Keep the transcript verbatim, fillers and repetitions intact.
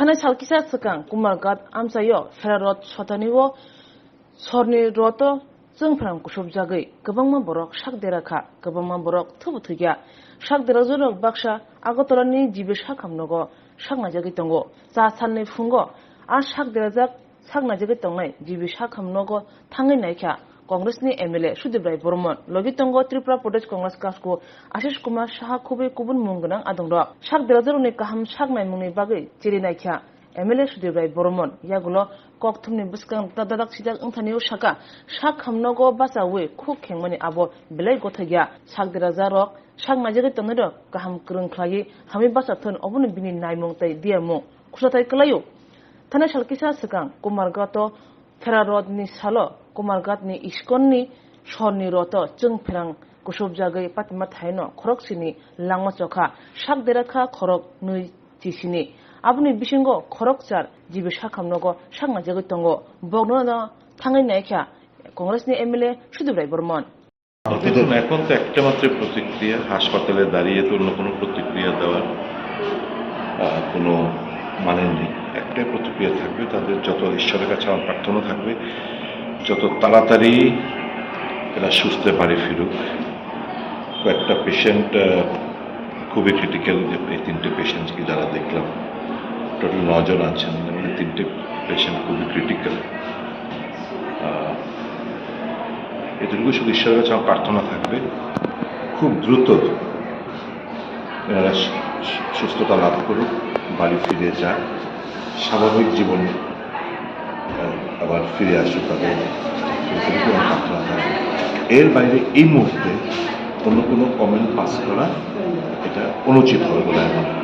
Thani salkisa swkang Kumarghat amchaio Phera Road sotani o sorni roto chwngphrang kusubjagwi kwbangma borok sak dera kha, kwbangma borok thubu thwikya. Sak derajakrok baksa Agartala ni G B sakham nogo sak naijagwi tongo. Cha salni phungo a sak derajak sak naijagwi tongnai G B sakham nogo thangwi naikha Congress ni M L A Sudip Rai Bormon, logi tongo Tripura Pradesh Congress kasku Ashish Kumar Saha khubui kubun mung gwnang adongrok. Sak derajakrokni kaham sak naimungni bagwi chiri naikha M L A Sudip Rai Bormon. Yagulo kokthumni bwskang dadak sijak wngthani o saka, sakham nogo bachaui khuk khengmani abo belai gothokya. Sak derajakrok sak naijagwi tongnairok kaham kwrwng khlaiwi hamwi bacha thun, obono bini naimung tei diyamung khwlathai kwlaio. Thani salkisa swkang Kumarghato Phera Road ni salo Kumarghat ni Iskon ni sorni roto chwngphrang kusubjagwi patima thaino khoroksini langma chokha, sak dera kha khorok nwi chisini. Aboni bisingo khorok char G B sakham nogo sak naijagwi tongo. Bokno thangwi naikha Congress ni M L A Sudip Rai Bormon. দেখুন, এখন তো একটা মাত্র প্রতিক্রিয়া, হাসপাতালে দাঁড়িয়ে তো অন্য কোনো প্রতিক্রিয়া দেওয়ার আহ, কোনো মানে নেই। একটাই প্রতিক্রিয়া থাকবে, তাদের যত, ঈশ্বরের কাছে আমার প্রার্থনা থাকবে, যত তাড়াতাড়ি এরা সুস্থ বাড়ি ফিরুক। কয়েকটা পেশেন্ট খুবই ক্রিটিক্যাল, এই তিনটে পেশেন্টকে যারা দেখলাম, টোটাল নজন আছেন, মানে তিনটে পেশেন্ট খুবই ক্রিটিক্যাল। এটুকু শুধু ঈশ্বরের কাছে আমার প্রার্থনা থাকবে, খুব দ্রুত এনারা সু-, সু-, সুস্থতা লাভ করুক, বাড়ি ফিরে যাক, স্বাভাবিক জীবন আহ, আবার ফিরে আসুক তাদের, এটুকু আমার প্রার্থনা থাকবে। এর বাইরে এই মুহূর্তে অন্য কোনো কমেন্ট পাস করা এটা অনুচিত হবে বলে আমি মনে করি।